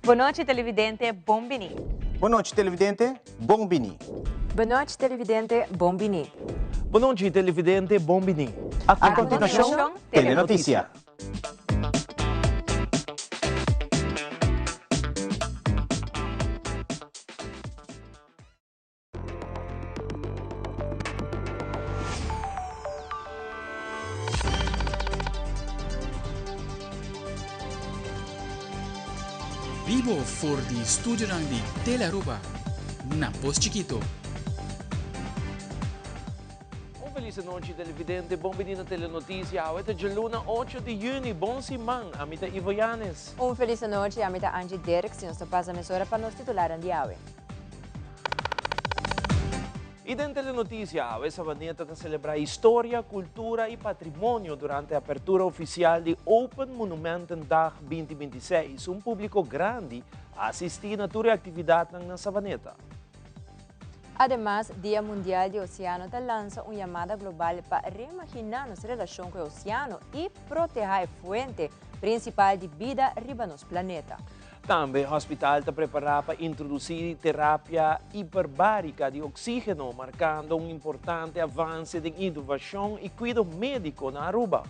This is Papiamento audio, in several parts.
Bon nochi televidente, bon bini. Bon nochi televidente, bon bini. Bon nochi televidente, bon bini. Bon nochi televidente, bon bini. A continuacion, Telenoticia. Bibo for di studionan di Telearuba na Pos Chikito. Un felis anochi televidente, bon bini na Telenoticia. Awe ta djaluna 8 di juni. Bon siman. Ami ta Ivo Yanes. Un felis anochi, ami ta Angie Dirks y nos ta pasa mesora pa nos titularnan di awe. Y den Telenoticia awe Sabaneta ta celebra historia, cultura y patrimonio durante apertura oficial di Open Monumentendag 2026. Un publico grandi a asisti na tur e actividadnan na Sabaneta. Ademas, Dia Mundial di Oceano ta lansa un yamada global pa reimagina nos relacion cu e oceano y proteha e fuente principal di bida riba nos planeta. Tambe hospital ta prepará pa introdusí terapia hiperbárika di oksígeno, markando un importante avanse den inovashon i kuido médiko na Aruba.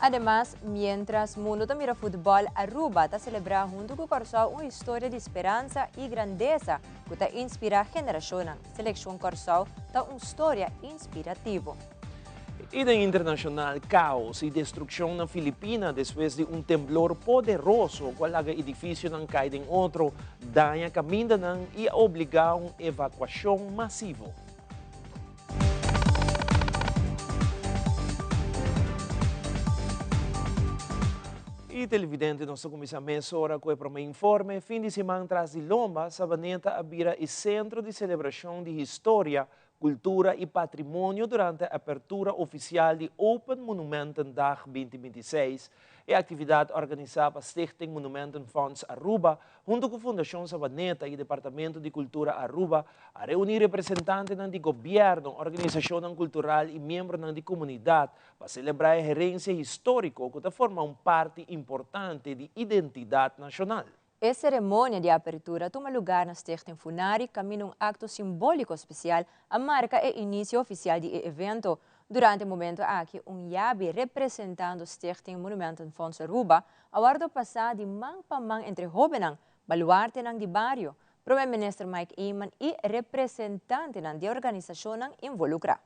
Ademas, miéntras mundu ta mira futbòl, Aruba ta selebrá huntu ku Kòrsou un historia di speransa i grandesa ku ta inspirá generashonnan. Selekshon Kòrsou ta un storia inspirativo. I den internashonal, kaos i destrukshon na Filipina despues di un temblor poderoso ku a laga edifisionan kai den otro, daña kamindanan i a obligá un evakuashon masivo. I televidente, nos ta kuminsá mesora ku e promé informe. Fin di siman tras di lomba, Sabaneta a bira e sentro di selebrashon di historia Cultura y Patrimonio durante apertura oficial di Open Monumentendag 2026. E actividad organisa pa Stichting Monumentenfonds Aruba hunto cu Fundacion Sabaneta y Departamento di Cultura Aruba a reuni representantenan di gobierno, organisacionnan cultural y miembronan di comunidad pa celebra e herencia historico cu ta forma un parti importante di identidad nacional. E ceremonia di apertura a tuma lugar na Stichting Funari caminda un acto simbolico special a marca e inicio oficial di e evento. Durante e momento aki un yabi representando Stichting Monumentenfonds Aruba a wordo pasa di man pa man entre hobennan, baluartenan di bario, Prome Minister Mike Eman y representantenan di organisacionnan involucra.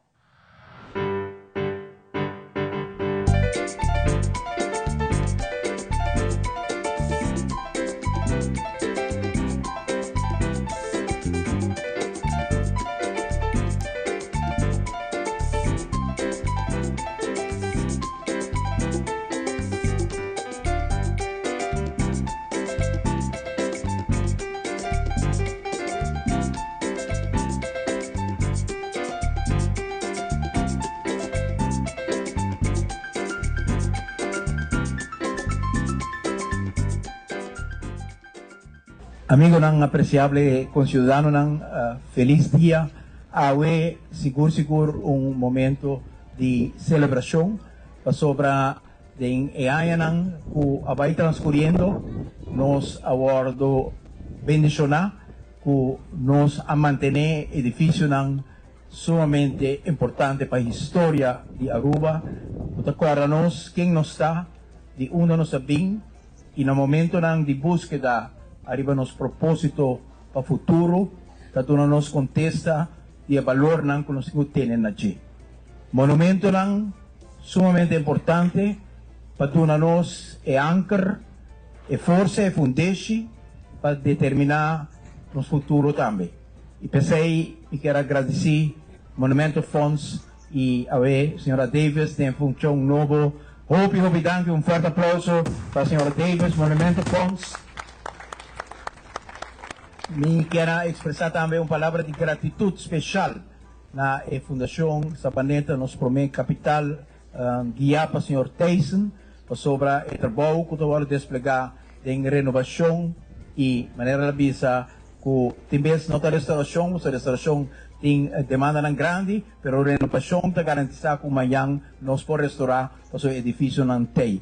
Amigonan apreciable, conciudadanonan, feliz dia. Awe sigur sigur un momento di celebracion pasobra den e añanan cu a bay transcuriendo nos a wordo bendiciona cu nos a mantene edificionan sumamente importante pa historia di Aruba, cu ta corda nos ken nos ta, di unda nos a bin y na momentonan di buskeda ariba nos proposito pa futuro ta duna nos contesta di e balornan cu nos tin cu tene na dje. Monumentonan sumamente importante pa duna nos e anker, e forsa, e fundeshi pa determiná nos futuro tambe. I p'esei mi kier a gradisí Monumento Fonds i awe señora Davis den funshon nobo. Hopi hopi danki, un fuerte aplauso pa señora Davis, Monumento Fonds. Mi kier a ekspresá tambe un palabra di gratitut speshal na e Fundashon Sabaneta, nos promé kapital, guiá pa señor Thijssen, pasobra e trabou ku ta wòrdu desplegá den renobashon i manera el a bisa ku tin bes no ta restaurashon, pasobra restaurashon tin demandanan grandi, pero renobashon ta garantisá ku mañan nos por restorá pasobra e edifisionan t'ei.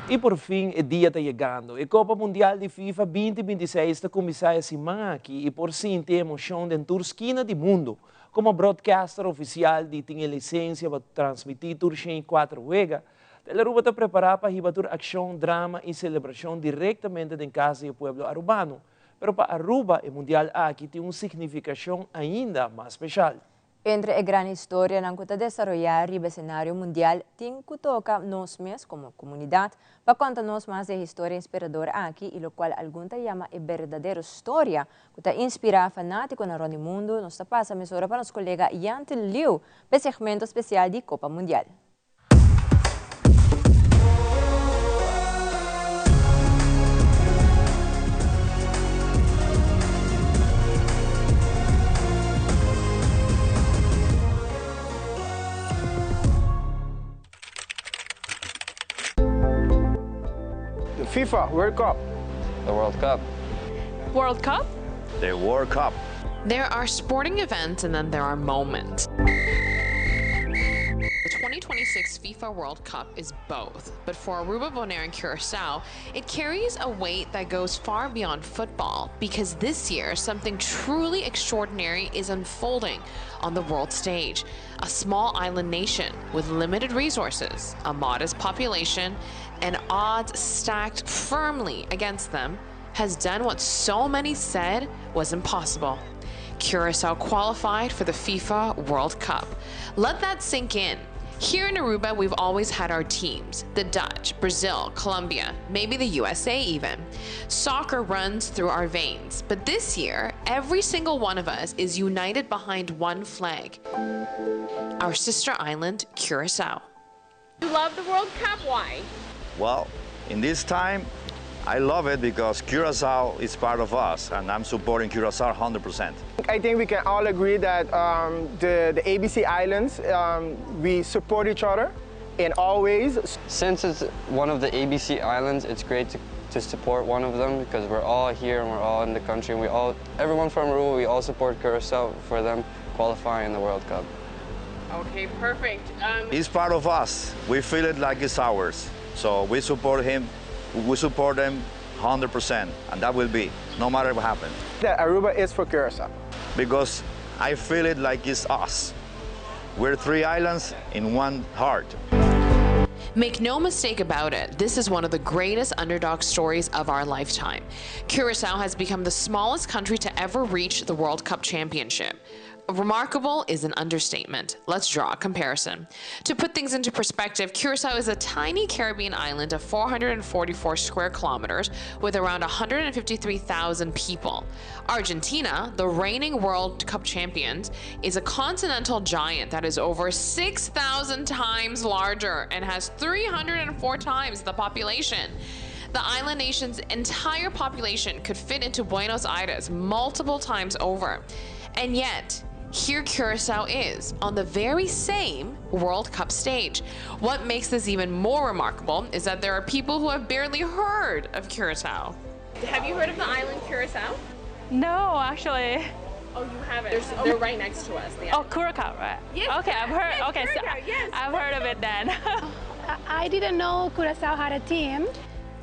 Y por fin e dia ta yegando. E Copa Mundial di FIFA 2026 ta cuminsa e siman aki y por sinti e emocion den tur skina di mundo. Como broadcaster oficial di tin e licencia pa transmiti tur 104 wega, Telearuba ta prepara pa hiba tur accion, drama y celebracion directamente den cas di e pueblo Arubano. Pero pa Aruba e Mundial aki tin un significacion ainda mas special. Entre e gran historianan cu ta desaroya riba escenario mundial tin cu toca nos mes como comunidad pa conta nos mas di e historia inspirador aki y locual algun ta yama e berdadero storia cu ta inspira fanaticonan rond di mundo, nos ta pasa mesora pa nos colega Yanti Liu pa e segmento special di Copa Mundial. The FIFA World Cup. The World Cup. World Cup? The World Cup. There are sporting events and then there are moments. The 2026 FIFA World Cup is both, but for Aruba, Bonaire, and Curacao, it carries a weight that goes far beyond football because this year something truly extraordinary is unfolding on the world stage. A small island nation with limited resources, a modest population, and odds stacked firmly against them has done what so many said was impossible. Curacao qualified for the FIFA World Cup. Let that sink in. Here in Aruba, we've always had our teams the Dutch, Brazil, Colombia, maybe the USA even. Soccer runs through our veins. But this year, every single one of us is united behind one flag our sister island, Curacao. You love the World Cup? Why? Well, in this time, I love it because Curacao is part of us and I'm supporting Curacao 100%. I think we can all agree that the ABC Islands, we support each other in all ways. Since it's one of the ABC Islands, it's great to support one of them because we're all here and we're all in the country and everyone from Aruba, we all support Curacao for them qualifying in the World Cup. Okay, perfect. It's part of us. We feel it like it's ours. So we support him, we support them 100%, and that will be, no matter what happens. That Aruba is for Curacao. Because I feel it like it's us. We're three islands in one heart. Make no mistake about it, this is one of the greatest underdog stories of our lifetime. Curacao has become the smallest country to ever reach the World Cup Championship. Remarkable is an understatement. Let's draw a comparison. To put things into perspective, Curacao is a tiny Caribbean island of 444 square kilometers with around 153,000 people. Argentina, the reigning World Cup champions, is a continental giant that is over 6,000 times larger and has 304 times the population. The island nation's entire population could fit into Buenos Aires multiple times over. And yet, here Curacao is, on the very same World Cup stage. What makes this even more remarkable is that there are people who have barely heard of Curacao. Have you heard of the island Curacao? No, actually. Oh, you haven't? They're right next to us. Oh, Curacao, right? Yes. Okay, I've heard. Yes, okay, Curacao, so yes. I've heard of it then. I didn't know Curacao had a team.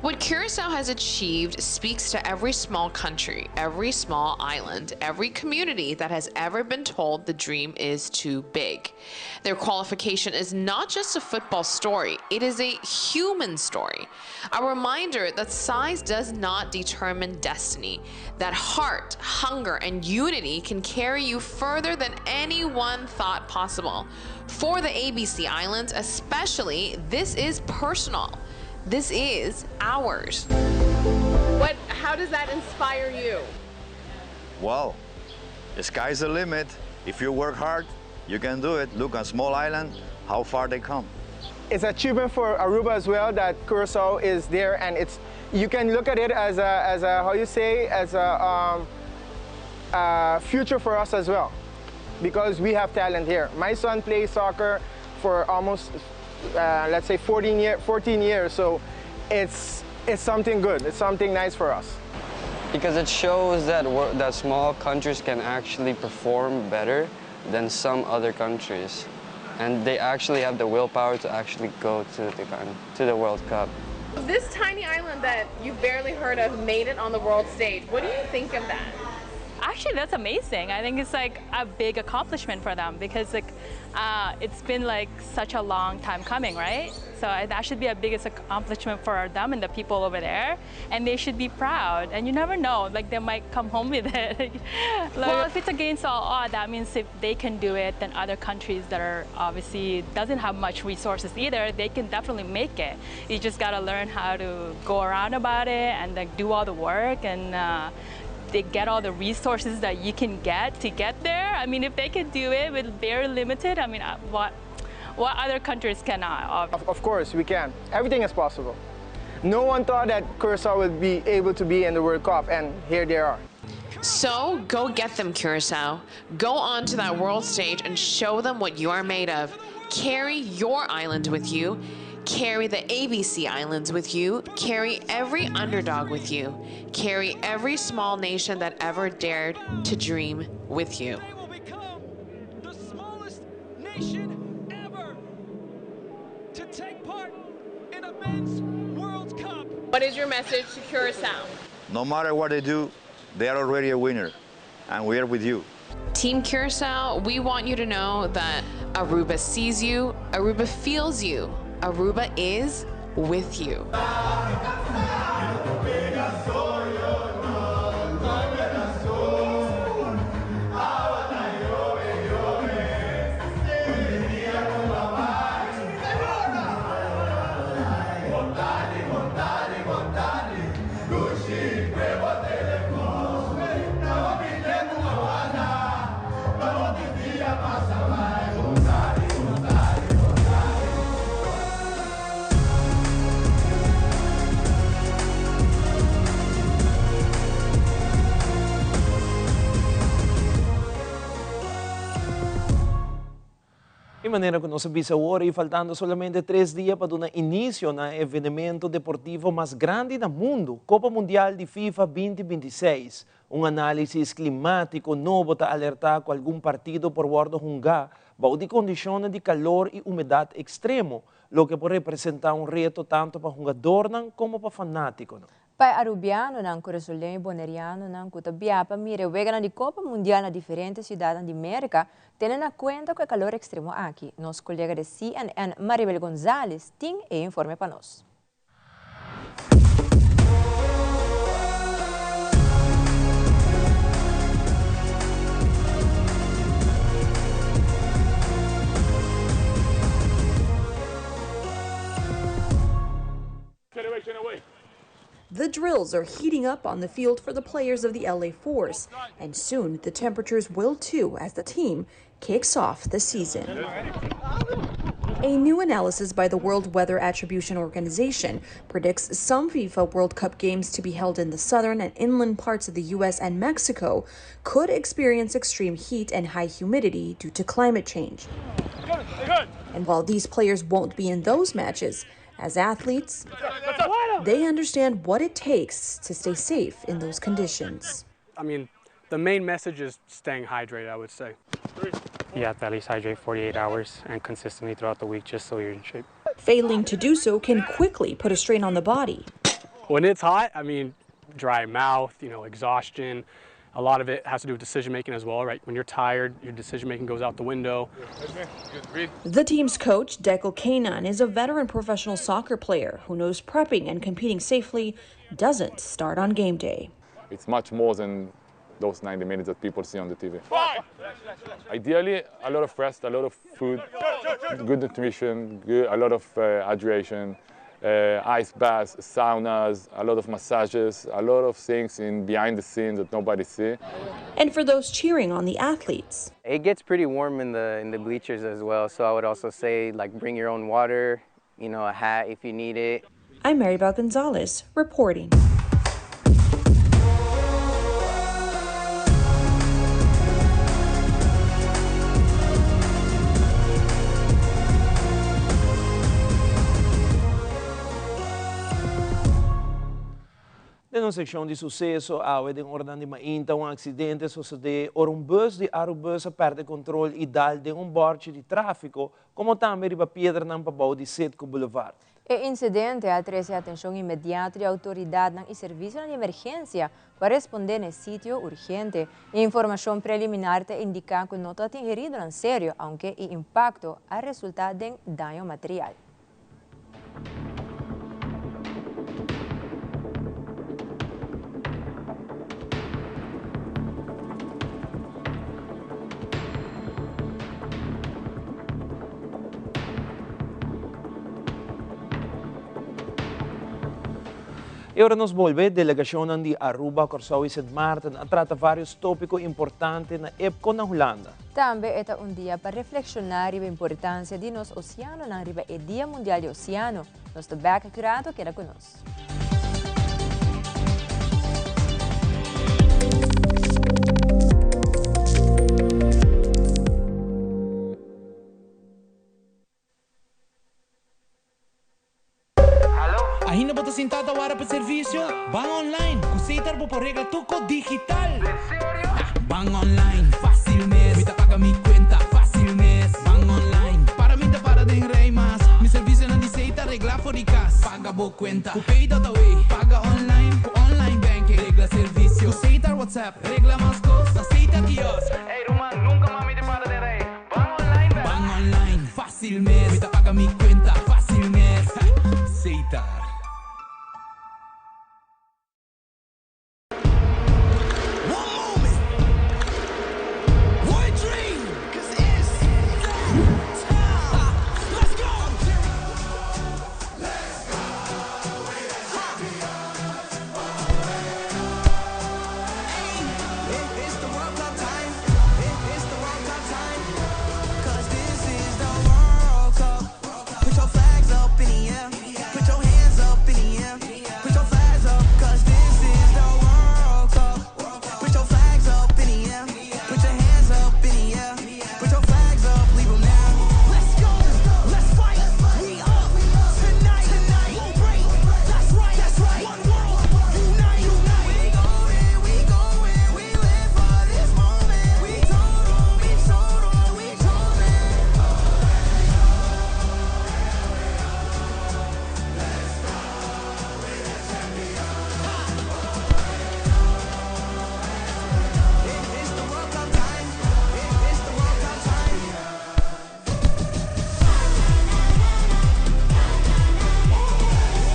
What Curacao has achieved speaks to every small country, every small island, every community that has ever been told the dream is too big. Their qualification is not just a football story, it is a human story. A reminder that size does not determine destiny, that heart, hunger, and unity can carry you further than anyone thought possible. For the ABC Islands especially, this is personal. This is ours. What? How does that inspire you? Well, the sky's the limit. If you work hard, you can do it. Look on small island, how far they come. It's an achievement for Aruba as well that Curacao is there, and you can look at it as a future for us as well, because we have talent here. My son plays soccer for almost, let's say 14 years, so it's something good, it's something nice for us. Because it shows that small countries can actually perform better than some other countries. And they actually have the willpower to actually go to the to the World Cup. This tiny island that you've barely heard of made it on the world stage. What do you think of that? Actually, that's amazing. I think it's like a big accomplishment for them because like it's been like such a long time coming, right? So that should be a biggest accomplishment for them and the people over there, and they should be proud. And you never know, like they might come home with it. Well, if it's against all odds, that means if they can do it, then other countries that are obviously doesn't have much resources either, they can definitely make it. You just got to learn how to go around about it and like do all the work and they get all the resources that you can get to get there. I mean, if they can do it with very limited, I mean, what other countries cannot? Of course, we can. Everything is possible. No one thought that Curacao would be able to be in the World Cup, and here they are. So go get them, Curacao. Go on to that world stage and show them what you are made of. Carry your island with you. Carry the ABC Islands with you. Carry every underdog with you. Carry every small nation that ever dared to dream with you. They will become the smallest nation ever to take part in a men's World Cup. What is your message to Curacao? No matter what they do, they are already a winner, and we are with you. Team Curacao, we want you to know that Aruba sees you, Aruba feels you, Aruba is with you. Di manera cu nos a bisa awor y faltando solamente 3 dia pa duna inicio na e evenemento deportivo mas grandi na mundo, Copa Mundial di FIFA 2026. Un analisis climatico nobo ta alerta cu algun partido por wordo hunga bou di condicionnan di calor y humedad extremo, loke por representa un reto tanto pa hungadornan como pa fanaticonan. Pa e Arubianonan, Curasoleño y Bonerianonan cu ta bia pa mira e weganan di Copa Mundial na diferente ciudadnan di Merca, tene na cuenta cu e calor extremo aki. Nos colega di CNN, Maribel Gonzalez, tin e informe pa nos. The drills are heating up on the field for the players of the LA Force, and soon the temperatures will too as the team kicks off the season. A new analysis by the World Weather Attribution Organization predicts some FIFA World Cup games to be held in the southern and inland parts of the U.S. and Mexico could experience extreme heat and high humidity due to climate change. And while these players won't be in those matches, as athletes, they understand what it takes to stay safe in those conditions. The main message is staying hydrated, I would say. You have to at least hydrate 48 hours and consistently throughout the week just so you're in shape. Failing to do so can quickly put a strain on the body. When it's hot, dry mouth, exhaustion. A lot of it has to do with decision-making as well, right? When you're tired, your decision-making goes out the window. The team's coach, Dekel Keinan, is a veteran professional soccer player who knows prepping and competing safely doesn't start on game day. It's much more than those 90 minutes that people see on the TV. Ideally, a lot of rest, a lot of food, good nutrition, a lot of hydration, ice baths, saunas, a lot of massages, a lot of things in behind the scenes that nobody sees. And for those cheering on the athletes. It gets pretty warm in the bleachers as well, so I would also say bring your own water, a hat if you need it. I'm Maribel Gonzalez reporting. Den Den nos sekshon di suseso, awe den oranan di mainta un aksidente a sosodé ora un bus di Arubus a pèrdè kontrol i dal den un bòrchi di tráfiko komo tambe riba piedranan pabou di Citgo Boulevard. E insidente a trese atenshon inmediato di outoridatnan i servisionan di emergensia ku a respondé na e sitio urgente. E informashon preliminar ta indiká ku no ta tin heridonan serio, aunke e impakto a resultá den daño material. E ora nos bolbe, delegacionnan di Aruba, Corsou y Sint Maarten a trata varios topico importante na EPCO na Hulanda. Tambe e ta un dia pa reflexiona riba importancia di nos oceanonan riba e Dia Mundial di Oceano. Nos ta bek aki rato, keda cu nos. Ainda bo ta sintá ta wara pa servisio? Ban online! Ku Setar bo por regla tur kos digital! Ban online, fásil mes! Mi ta paga mi kuenta, fásil mes! Ban online, para mi ta para den rei mas! Mi servisionan di Setar reglá for di kas! Paga bo kuenta ku Pay.awe! Paga online ku online banking! Regla servisio ku Setar WhatsApp! Regla mas kos na Setar kiosk! Ey ruman, nunka mas mi ta para den rei! Ban online bèk! Ban online, fásil mes! Mi ta paga mi kuenta, fásil mes! Setar.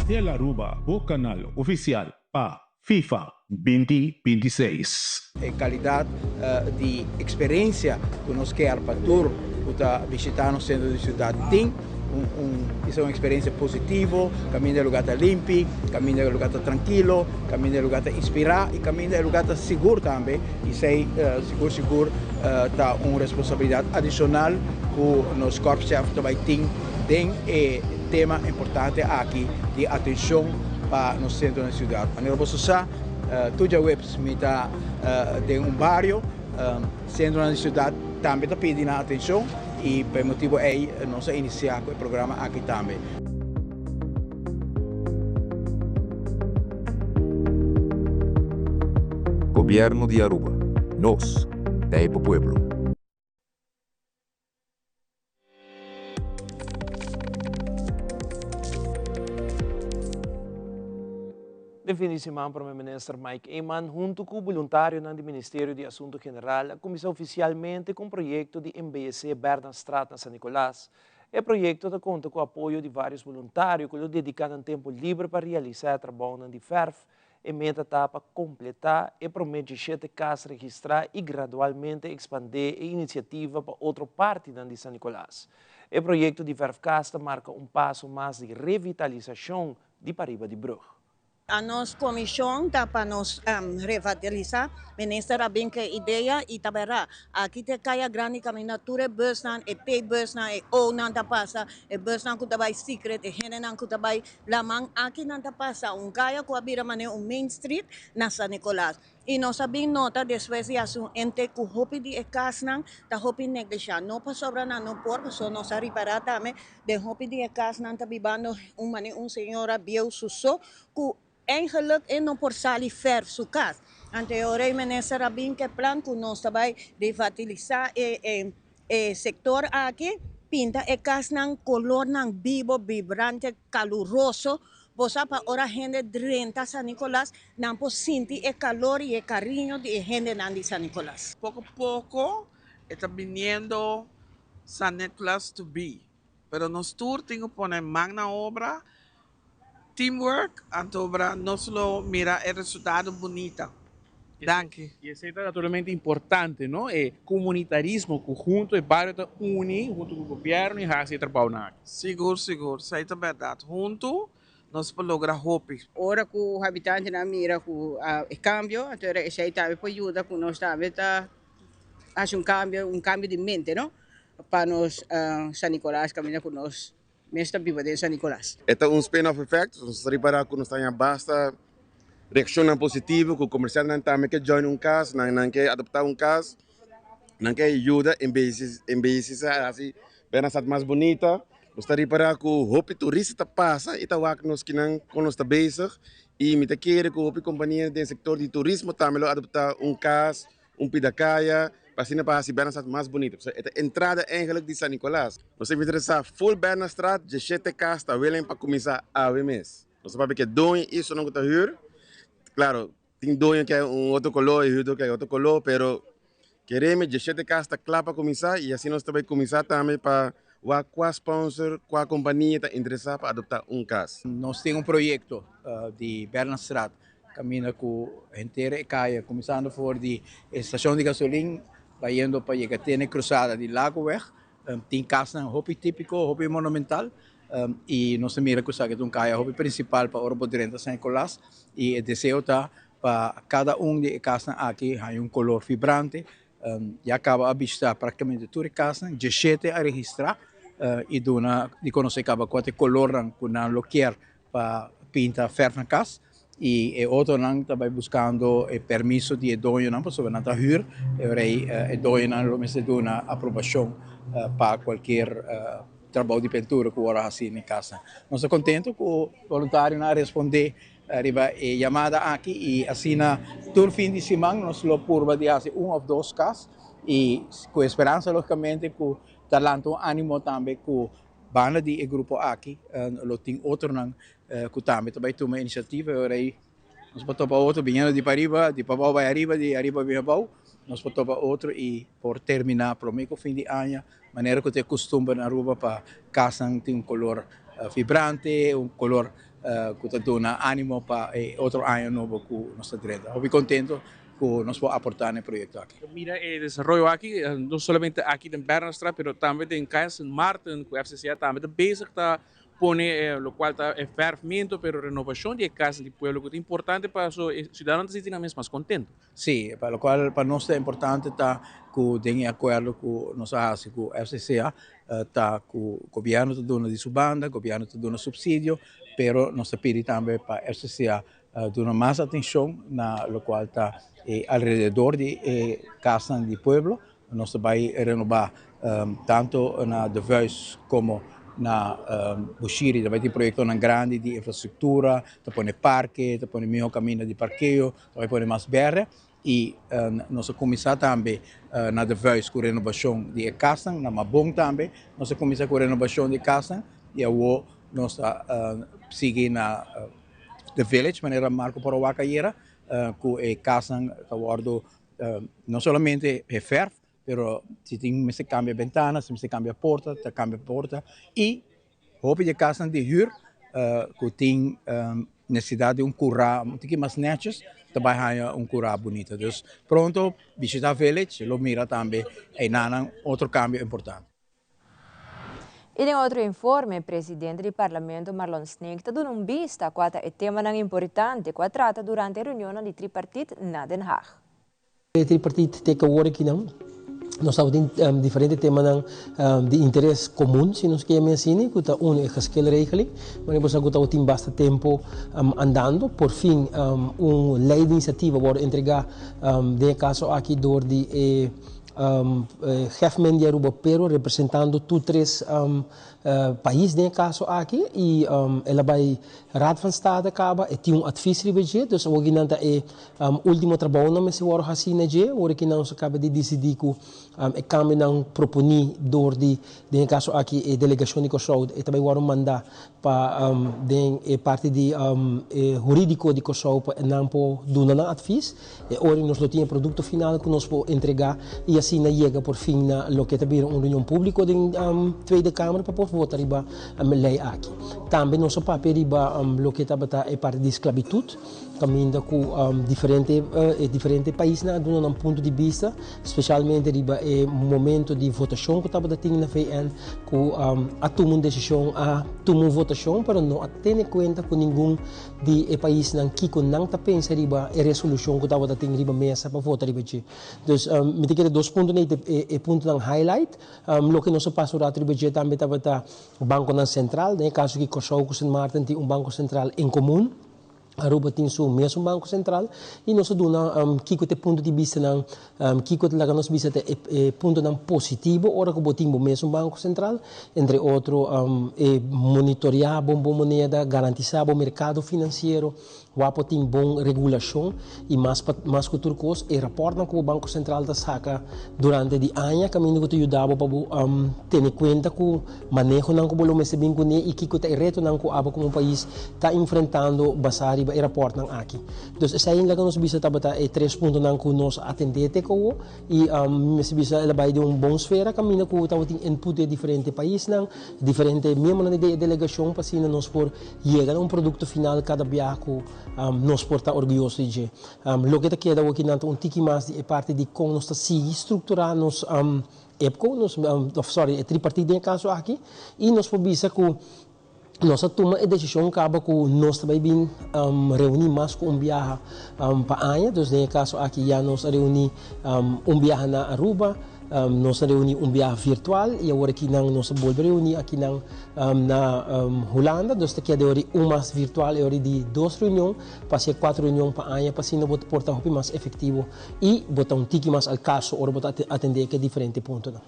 Tele Aruba bo canal oficial pa FIFA 2026. E kalidat di eksperensia ku nos kier pa tur ku ta bishitá nos sentro di siudat tin un un eksperensia positivo, kaminda e lugá ta limpi, kaminda e lugá ta trankilo, kaminda e lugá ta inspirá i kaminda e lugá ta sigur tambe. I esei sigur sigur ta un responsabilidat adishonal ku nos korpschef ta bai tin den e tema importante aki di atenshon pa nos sentro di siudat. Manera boso sa, tur djaweps mi ta den un bario, sentronan di siudat tambe ta pidi nan atenshon i pa e motibu ei nos a inisiá ku e programa aki tambe. Gobierno di Aruba, nos ta e pa pueblo. Den fin di siman Prome Minister Mike Eman hunto cu boluntarionan di Ministerio di Asunto General a cuminsa oficialmente cu un proyecto di embeyece Bernardstraat na San Nicolas. E proyecto ta conta cu apoyo di varios boluntario cu lo dedica nan tempo liber pa realisa e trabounan di verf. E meta ta pa completá e promé djeshete cas registrá y gradualmente expandé e iniciativa pa otro partinan di San Nicolas. E proyecto di verfkas ta marca un paso mas di revitalisacion di pariba di brug. A nos comision ta pa nos revitalisa. Minister a bin cu e idea y ta bera. Aki ta e caya grandi caminda tur e busnan, e T-busnan, e O-nan ta pasa, e busnan cu ta bay Secret, e hendenan cu ta bay Laman aki nan ta pasa un kaya ku a bira manera un main street na San Nicolas. I nos a bin nota despues di hasi un ente ku hopi di e kasnan ta hopi neglishá. No pasobra nan no por, pasobra nos a ripará tambe den hopi di e kasnan ta bibando un manera un señora bieu su so ku Eigenlijk e no por sali verf su kas. Anto e ora e minister a bin ku e plan ku nos ta bai revitalisá e e sektor aki, pinta e kasnan kolornan bibo, vibrante, kaluroso, bo sa pa ora hende drenta San Nicolas nan por sinti e kalor i e kariño di e hendenan di San Nicolas. Poko poko e ta biniendo San Nicolas to be, pero nos tur tin ku pone man na obra. Teamwork, anto obra nos lo mira e resultado bunita. Danki. Y esey ta naturalmente importante, no? E comunitarismo cu hunto e bario ta uni hunto cu gobierno y haci e trabounan aki. Sigur, sigur. Esey ta berdad. Hunto nos por logra hopi. Ora cu habitantenan mira cu e cambio, anto era esey tambe por yuda cu nos tambe ta haci un cambio, un cambio di mente, no? Pa nos San Nicolas caminda cu nos Mes ta biba den San Nicolas. E ta un spin-off effect, nos ta ripara ku nos ta haña basta reakshonnan positivo ku komersiantenan tambe ke join un kas, nan nan ke adoptá un kas, nan ke yuda embeyesisa hasi Bernasat mas bunita. Nos ta ripara ku hopi turista ta pasa i ta wak nos kinan kon nos ta bezig i mi ta kere ku hopi kompania den sektor di turismo tambe lo adoptá un kas. Un pida kaya pa asina pa hasi Bernardstraat mas bunito. Pasobra e ta entrada eigenlijk di San Nicolas. Nos ta interesá full Bernardstraat, djeshete kas ta willing pa kuminsá awe mes. Nos ta papia ku e doño i esunnan ku ta hür. Klaro, tin doño ke un otro koló i hürdó ke otro koló, pero kereme djeshete kas ta kla pa kuminsá i asina nos ta bai kuminsá tambe pa wak kua sponsor, kua kompania ta interesá pa adoptá un kas. Nos tin un proyekto di Bernardstraat Caminda cu henter e caya, cuminsando for di e stacion di gasolin, bayendo pa yega te na e cruzada di Lagoweg. Tin casnan hopi tipico, hopi monumental y nos ta mira cu esaki ta un caya hopi principal pa ora bo drenta San Nicolas y e deseo ta pa cada un di e casnan aki haña un color vibrante. Ya caba a bishita practicamente tur e casnan, dieshete a registra y duna di conoce caba cua ta e colornan cu nan lo kier pa pinta verf na cas y e otronan ta bay buscando e permiso di e doñonan pasobra nan ta huur e ora ey e doñonan lo mester duna aprobacion pa cualkier trabou di pintura cu worde haci na e casnan. Nos ta contento cu voluntarionan a responde riba e yamada aki y asina tur fin di siman nos lo purba di haci un of dos cas y cu e speransa logicamente cu ta lanta un animo tambe cu Banda di e grupo aki lo tin otronan ku tambe ta bai tuma inisiativa. E ora ei nos por topa otro biniendo di pariba, di pabou bai ariba, di ariba bin abou. Nos por topa otro i por terminá promé ku fin di aña manera ku ta e kustumber na Aruba pa kasnan tin un kolor vibrante, un kolor ku ta duna ánimo pa e otro aña nobo ku nos ta drenta. Hopi kontento ku nos por aportá na e proyekto aki. Ta mira e desaroyo aki, no solamente aki den Bernardstraat, pero tambe den Kaya Sint Maarten ku FCCA tambe ta bezig ta pone lokual ta e verfmento, pero renovashon di e kasnan di pueblo ku ta importante paso e siudadanonan ta sinti nan mes mas kontento. Sí, pa lokual pa nos ta importante ta ku den e akuerdo ku nos a hasi ku FCCA ta ku gobièrnu ta duna di su banda, gobièrnu ta duna supsidio, pero nos ta pidi tambe pa FCCA Duna mas atencion na locual ta e alrededor di e casnan di pueblo. Nos ta bay renoba tanto na De Vuist como na Bushiri. Ta bay tin proyectonan grandi di infrastructura, ta pone parke, ta pone miho caminda di parkeo, ta bay pone mas berde. Y nos a cuminsa tambe na De Vuist cu renobacion di e casnan, na Mabon tambe nos a cuminsa cu renobacion di e casnan y awo nos ta sigui na The Village, manera Marco por a wak ayera, ku e kasnan ta wòrdu no solamente geverf, pero si tin mester kambia bentana, si mester kambia porta, ta kambia porta. I hopi di e kasnan di hür ku tin nesesidat di un kurá un tiki mas nètjes, ta bai haña un kurá bunita. Dus pronto bishita Village lo mira tambe einanan otro kambio importante. I den otro informe, presidente di Parlamento Marlon Sneek ta duna un bista kua ta e temanan importante ku a trata durante e reunionnan di tripartit na Den Haag. E tripartit te ku awor akinan. Nos tabatin diferente temanan di interes komun, si nos ke yama asina, ku ta unu e geschilregeling, manera bo sa ku tabatin basta tempu andando. Por fin un lei di inisiativa a wòrdu entregá den e kaso aki dor di e Hefmen di Aruba pero representando tur tres pais den e kaso aki i el a bai Raad van State kaba, e tin un advies riba dje, dus awor ki nan ta e ultimo trabounan mester wòrdu hasí na dje, ora ki nan kaba di disidí ku e kambionan proponí dor di, den e kaso aki e delegashon di Kòrsou, e ta bai wòrdu mandá pa den e parti di e hurídiko di Kòrsou pa nan por duna nan advies. E ora nos lo tin e produkto final ku nos por entregá i asina yega por fin na loke ta bira un reunion públiko den Tweede Kamer pa por vota riba lei aki. Tambe nos a papia riba loke tabata e parti di sklabitut, kaminda ku diferente e diferente paisnan a duna nan punto di bista, spesialmente riba e momento di votashon ku tabata tin na VN ku a tuma un desishon, a tuma un votashon pero no a tene kuenta ku ningun di e paisnan kiko nan ta pensa riba e resolushon ku tabata tin riba mesa pa vota riba dje. Dus mi ta kere dos puntonan ei ta e puntonan highlight. Loke nos a pasa un rato riba dje tambe tabata bankonan sentral. Den e kaso aki Kòrsou ku Sint Maarten tin un banko sentral en komun. Aruba tin su mesun banko sentral i nos a duna kiko ta e punto di bistanan Kiko ta laga nos bisa ta e puntonan positivo ora ku bo tin bo mesun Banko Sentral? Entre otro, e monitoreá bo bo moneda, garantisá bo merkado finansiero, wak por tin bon regulashon i mas pa mas ku tur kos e rapòrtnan ku bo Banko Sentral ta saka durante di aña kaminda ku ta yuda bo pa bo tene kuenta ku manehonan ku bo lo mester bin kuné i kiko ta e retonan ku abo komo pais ta enfrentando basá riba e rapòrtnan aki. Dus esei laga nos bisa tabata e tres puntonan ku nos a atendé te kowo i mi mester bisa el a bai den un bon sfera kaminda ku tabatin input di e diferente paisnan, diferente miembronan di e delegashon pa asina nos por yega na un produkto final kada biaha ku nos por ta orguyoso di dje. Loke ta keda awoki nan ta un tiki mas di e parti di kon nos ta sigui strukturá nos EPCO, nos of sorry e tripartit den e kaso aki i nos por bisa ku Nos a tuma e desishon kaba ku nos ta bai bin reuní mas ku un biaha pa aña. Dus den e kaso aki ya nos a reuní un biaha na Aruba, nos a reuní un biaha virtual i awor akinan nos a bolbe reuní akinan na Hulanda. Dus ta keda e ora un mas virtual, e ora di dos reunion pa hasi e kuater reunion pa aña pa asina bo ta por ta hopi mas efektivo i bo ta un tiki mas al kaso ora bo ta atendé ku e diferente puntonan.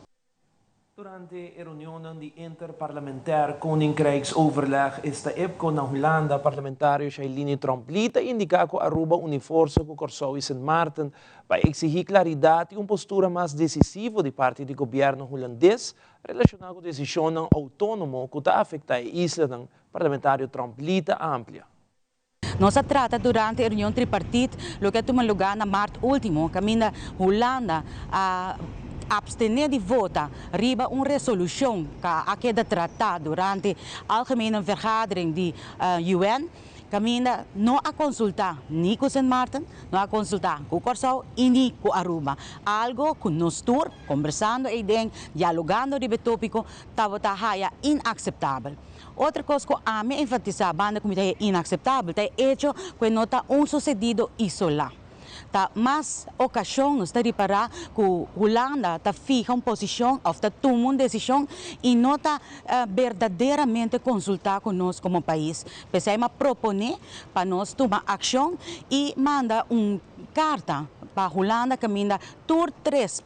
Durante e reunionnan di Interparlementair Koninkrijksoverleg esta IPCO na Hulanda, parlamentario Shailene Tromp-Lee ta indica cu Aruba uni forsa cu Corsou y Sint Maarten pa exigi claridad y un postura mas decisivo di parti di gobierno Hulandes relaciona cu decisionnan autonomo cu ta afecta e islanan, parlamentario Tromp-Lee ta amplia. Nos a trata durante e reunion tripartit loke a tuma lugá na mart último kaminda Hulanda a apstené di vota riba un resolushon ka a keda tratá durante Algemene Vergadering di UN kaminda no a konsultá ni ku Sint Maarten, no a konsultá ku Kòrsou i ni ku Aruba. Algo ku nos tur, kombersando eiden, dialogando riba e tópiko, tabata haya inakseptabel. Otro kos ku ami a enfatisá banda ku mi ta haya inakseptabel ta e echo ku e no ta un susedido isolá. Ta mas okashon nos ta ripará ku Hulanda ta fiha un posishon òf ta tuma un desishon i no ta berdaderamente konsultá ku nos komo pais. P'esei mi a proponé pa nos tuma akshon i manda un karta pa Hulanda kaminda tur tres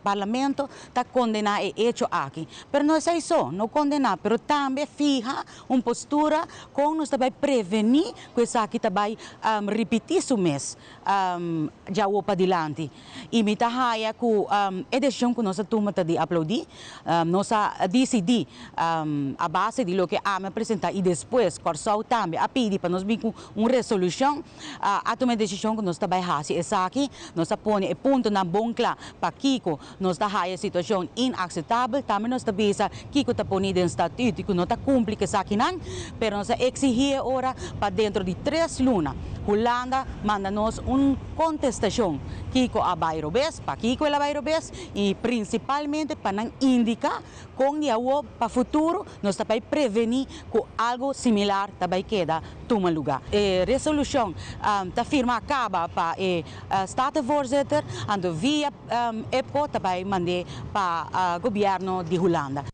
parlamento ta kondená e echo aki. Pero no esei so, no kondená, pero tambe fiha un postura kon nos ta bai prevení ku esaki ta bai ripití su mes djawo padilanti. I mi ta haya ku e desishon ku nos a tuma ta di aploudí. Nos a disidí a base di loke ami a presentá i despues Kòrsou tambe a pidi pa nos bin ku un resolushon. A tuma e desishon ku nos ta bai hasi esaki. Nos a pone e puntonan bon kla pakiko nos ta haya e situashon inakseptabel. Tambe nos ta bisa kiko ta poni den statüt i ku no ta kumpli ku esakinan. Pero nos a eksihí e ora pa dentro di tres luna Hulanda manda nos un kontestashon kiko a bai robes, pakiko el a bai robes i prinsipalmente pa nan indiká kon di awo pa futuro nos ta bai prevení ku algu similar ta bai keda tuma lugá. E resolushon ta firmá kaba pa e Statenvoorzitter, anto via IPCO ta bai mand'é pa gobièrnu di Hulanda.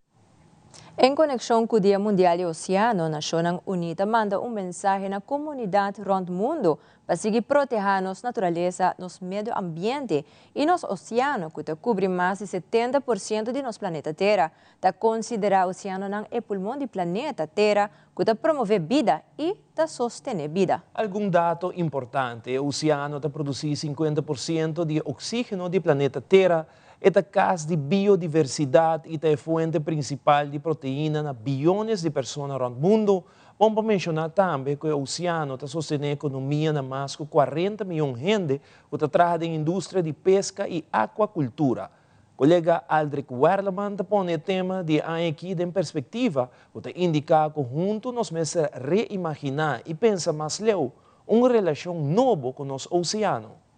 En konekshon ku Dia Mundial di Oseano, Nashonnan Uní ta manda un mensahe na komunidat rònt mundu pa sigui protehá nos naturalesa, nos medio ambiente i nos oseano ku ta kubri mas di 70% di nos planeta Tera. Ta konsiderá oseanonan e pulmon di planeta Tera ku ta promové bida i ta sostené bida. Algun dato importante, E oseano ta produsí 50% di e oksígeno di planeta Tera, E ta kas di biodiversidat i ta e fuente prinsipal di proteina na biones di persona rònt mundu. Bon pa menshoná tambe ku e oseano ta sostené ekonomia na mas ku 40 mion hende ku ta traha den industria di peska i akuakultura. Kolega Aldrich Werleman ta pone e tema di e aña akí den perspektiva ku ta indiká ku huntu nos mester reimaginá i pensa mas leu un relashon nobo ku nos oseano.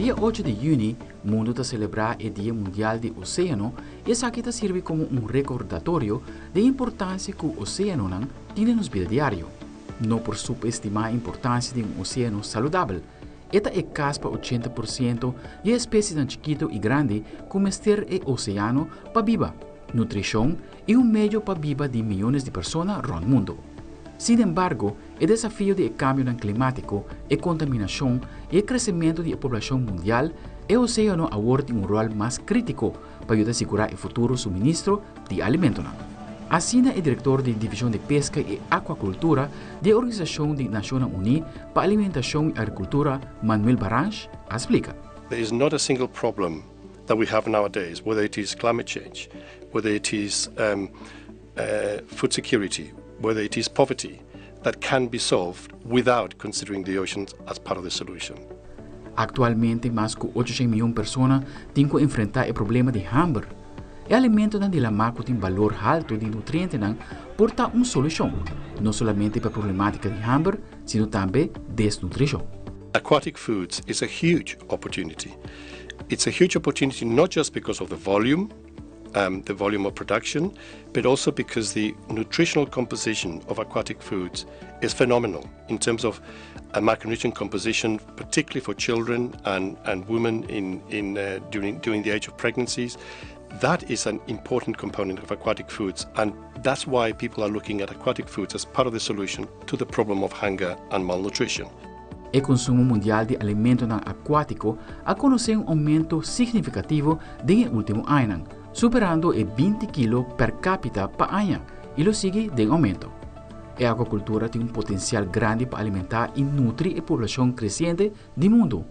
Dia 8 di yüni, mundu ta selebrá e Dia Mundial di Oséano i esaki ta sirbi komo un rekordatorio di e importansia ku oséanonan tin den nos bida diario. No por supestimá e importansia di un oséano saludabel. E ta e kas pa 80% di e espesienan chikitu i grandi ku mester e oseano pa biba, nutrishon i un medio pa biba di miyones di persona rònt mundu. Sin embargo, e desafio di e kambionan klimátiko, e kontaminashon i e kresementu di e poblashon mundial, e oseano awor tin un ròl mas krítiko pa yuda sigurá e futuro suministro di alimentonan. Asina e direktor di Divishon di Peska i Akuakultura di e Organisashon di Nashonnan Uní pa Alimentashon i Agrikultura, Manuel Barange, a splika. There is not a single problem that we have nowadays, whether it is climate change, whether it is um, uh, food security, whether it is poverty, that can be solved without considering the oceans as part of the solution. Aktualmente mas ku 800 mion persona tin ku enfrentá e problema di hamber. E alimentonan di lamá ku tin balor haltu di nutrientenan por ta un solushon, no solamente pa e problemátika di hamber, sino tambe desnutrishon. Aquatic foods is a huge opportunity. It's a huge opportunity not just because of the volume, um, the volume of production, but also because the nutritional composition of aquatic foods is phenomenal in terms of a macronutrient composition, particularly for children and, and women in, in, uh, during, during the age of pregnancies. That is an important component of aquatic foods, and that's why people are looking at aquatic foods as part of the solution to the problem of hunger and malnutrition. E konsumo mundial di alimentonan akuátiko a konosé un oumento signifikativo den e último añanan, superando e 20 kilo per kápita pa aña i lo sigui den oumento. E akuakultura tin un potensial grandi pa alimentá i nutri e poblashon kresiente di mundu.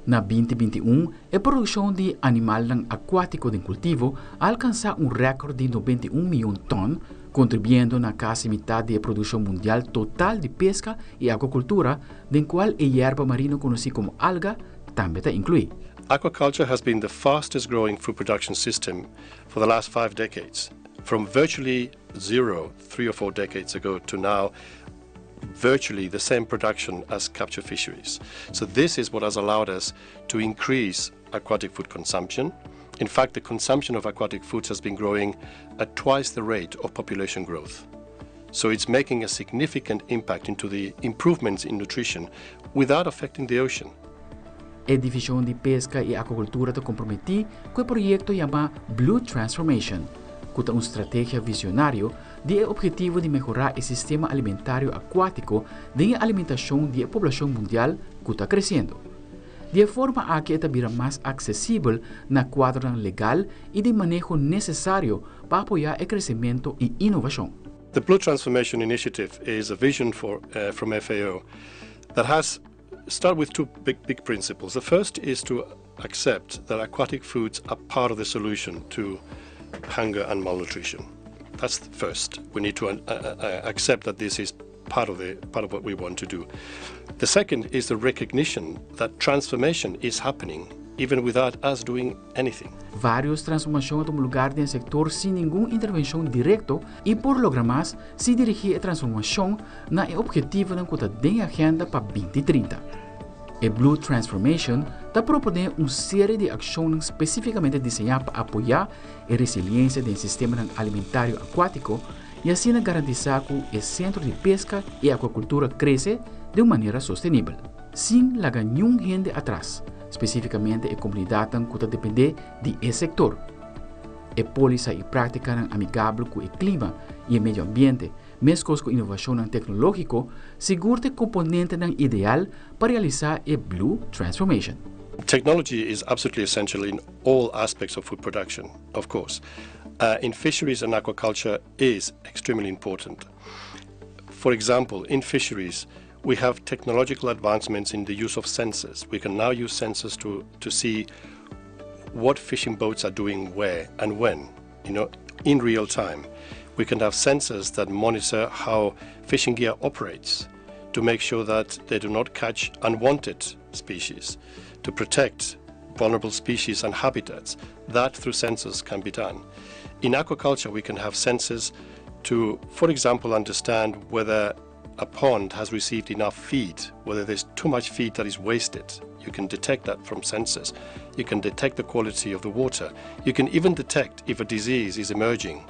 Na 2021, e produkshon di animalnan akuátiko den kultivo a alkansá un rèkòrt di 91 mion tòn, kontribuyendo na kasi mitat di e produkshon mundial total di peska i akuakultura, den kual e yerba marino konosí komo alga tambe ta inkluí. Aquaculture has been the fastest growing food production system for the last five decades, from virtually zero three or four decades ago to now virtually the same production as capture fisheries. So this is what has allowed us to increase aquatic food consumption. In fact, the consumption of aquatic foods has been growing at twice the rate of population growth. So it's making a significant impact into the improvements in nutrition without affecting the ocean. E Divishon di Peska i Akuakultura ta komprometí ku e proyekto yamá Blue Transformation, ku ta un strategia visionario di e ophetivo di mehorá e sistema alimentario akuátiko den e alimentashon di e poblashon mundial ku ta kresiendo. Di e forma aki e ta bira mas aksesibel na kuadronan legal i di maneho nesesario pa apoyá e kresementu i inovashon. The Blue Transformation Initiative is a vision for, uh, from FAO that has start with two big, big principles. The first is to accept that aquatic foods are part of the solution to hunger and malnutrition. That's the first. We need to uh, uh, uh accept that this is part of, the, part of what we want to do. The second is the recognition that transformation is happening even without us doing anything. Varios transformashon a tuma lugar den e sektor sin ningun intervenshon direkto i por logra mas si dirigí e transformashon na e ophetivonan ku ta den e agenda pa 2030. E Blue Transformation ta proponé un serie di akshonnan spesífikamente diseñá pa apoyá e resiliensia den sistemanan alimentario akuátiko i asina garantisá ku e sentro di peska i akuakultura krese den un manera sostenibel, sin laga niun hende atras, spesífikamente e komunidatnan ku ta dependé di e sektor. E pólisa i práktikanan amigabel ku e klima i e medio ambiente, meskos ku inovashonnan teknológiko, sigur ta e komponentenan ideal pa realisá e Blue Transformation. Technology is absolutely essential in all aspects of food production, of course. In fisheries and aquaculture is extremely important. For example, in fisheries, we have technological advancements in the use of sensors. We can now use sensors to, to see what fishing boats are doing where and when, you know, in real time. We can have sensors that monitor how fishing gear operates to make sure that they do not catch unwanted species, to protect vulnerable species and habitats. That through sensors can be done. In aquaculture, we can have sensors to, for example, understand whether a pond has received enough feed, whether there's too much feed that is wasted. You can detect that from sensors. You can detect the quality of the water. You can even detect if a disease is emerging.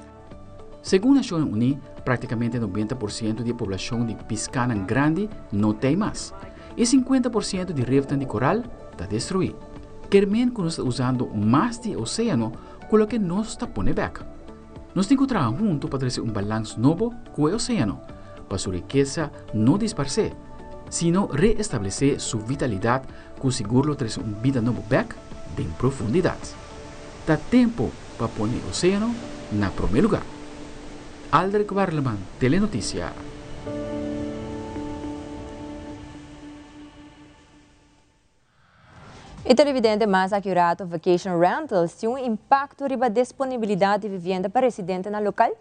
Segun Nashonnan Uní, práktikamente 90% di e poblashon di piskánan grandi no t'ei mas, i 50% di refnan di koral ta destruí. Ker men ku nos ta usando mas di e oséano ku loke nos ta pone bèk. Nos tin ku traha huntu pa trese un balans nobo ku e oséano, pa su rikesa no disparsé, sino reestablesé su vitalidat ku sigur lo trese un bida nobo bèk den profundidat. Ta tempu pa pone e oséano na promé lugá. Aldrich Werleman, Telenoticia. E televidente mas akurato vacation rentals tin un impakto riba disponibilidat di vivienda pa residentenan lokal?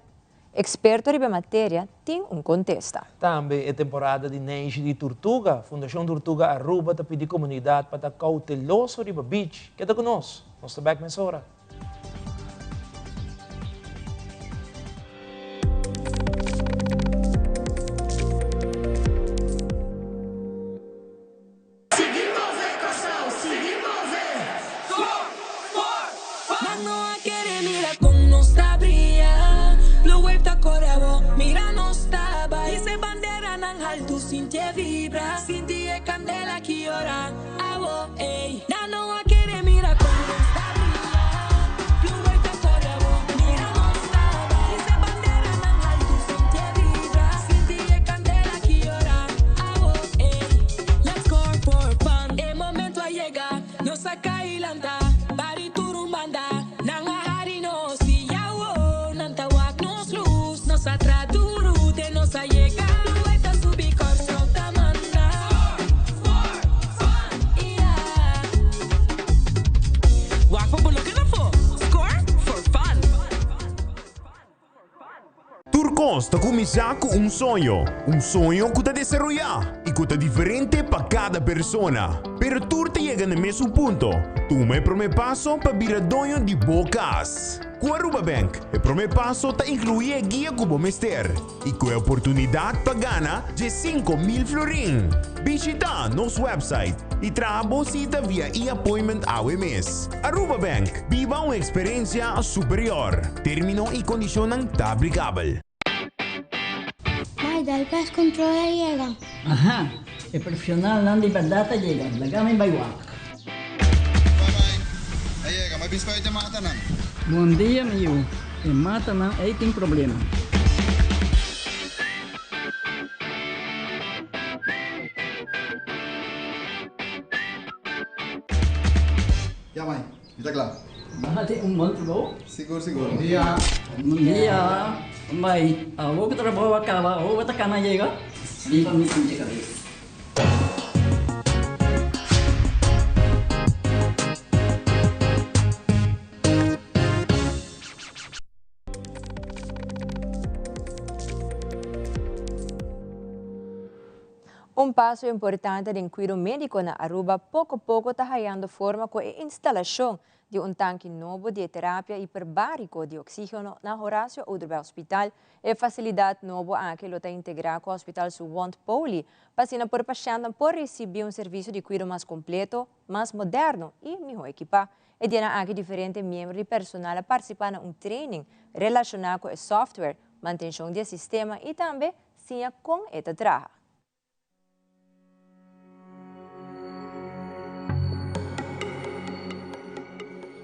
Eksperto riba e materia tin un kontesta. Tambe e temporada di neishi di turtuga. Fundashon Turtuga Aruba ta pidi komunidat pa ta kouteloso riba beach. Keda ku nos, nos ta bèk mesora. Sigui move Kòrsou, sigui move! Score for fun! Nan no a kere mira kon nos ta bria. Blue wave ta kore abo, mira nos ta bai. Hisa e banderanan haltu, sinti e vibra. Sinti e kandela ki ora abo, ey. Nan no a kere mira kon nos ta bria. Blue wave ta kore abo, mira nos ta bai. Hisa e banderanan haltu, sinti e vibra. Sinti e kandela ki ora abo, ey. Let's score for fun. E momento a yega, nos a kai lanta. Bari tur un banda, nan a hari nos i awo nan ta wak nos lus. Nos a tra duru te nos a yega. Blue ta subi, Kòrsou ta manda. Score for fun, yeah. Wak pa bo no keda afó. Score for fun. Tur kos ta kuminsá ku un soño, un soño ku ta desaroyá i ku ta diferente pa kada persona. Pero tur ta yega na e mesun punto, tuma e promé paso pa bira doño di bo kas. Ku Aruba Bank, e promé paso ta inkluí e guia ku bo mester i ku e oportunidat pa gana 15,000 florin. Bishitá nos website i traha bo sita via e-appointment awe mes. Aruba Bank, biba un experencia superior. Termino y condicionnan ta aplicabel. Mai, dal pest control a yega. Aha, e profesionalnan di berdad a yega, laga mi bai wak. Bye bye, a yega, mi bispa e matanan. Bon dia mi yu, e matanan ei tin problema. Ya mai, mi ta kla. Bo hasi un bon trabou. Sigur sigur. Bon dia. Bon dia. Mai, awor ku trabou a kaba, awor bo ta kana yega? Biba mi sinti kabes. Un paso importante den cuido medico na Aruba poco poco ta hayando forma cu e instalacion di un tanki nobo di terapia hiperbarico di oxigeno na Horacio Oduber Hospital. E facilidad nobo aki lo ta integra cu Hospital su Wond Poli, pa asina por pashentnan por ricibi un servicio di cuido mas completo, mas moderno y miho ekipa. E dianan aki diferente miembro di personal a participa na un training relaciona cu e software, mantencion di e sistema y tambe siña con e ta traha.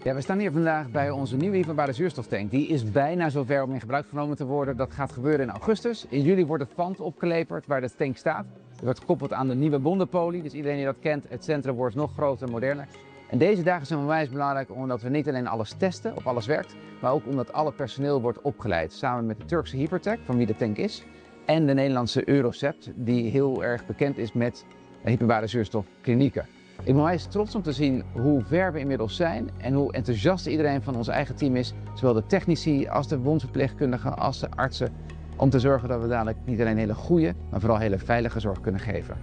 Ja, we staan hier vandaag bij onze nieuwe hyperbare zuurstoftank. Die is bijna zover om in gebruik genomen te worden. Dat gaat gebeuren in augustus. In juli wordt het pand opgeleverd waar de tank staat. Het wordt gekoppeld aan de nieuwe wondenpolie. Dus iedereen die dat kent, het centrum wordt nog groter en moderner. En deze dagen zijn onwijs belangrijk omdat we niet alleen alles testen of alles werkt, maar ook omdat alle personeel wordt opgeleid. Samen met de Turkse Hypertech, van wie de tank is, en de Nederlandse Eurocept, die heel erg bekend is met hyperbare zuurstofklinieken. Ik ben onwijs trots om te zien hoe ver we inmiddels zijn en hoe enthousiast iedereen van ons eigen team is, zowel de technici als de wondverpleegkundigen als de artsen, om te zorgen dat we dadelijk niet alleen hele goede, maar vooral hele veilige zorg kunnen geven.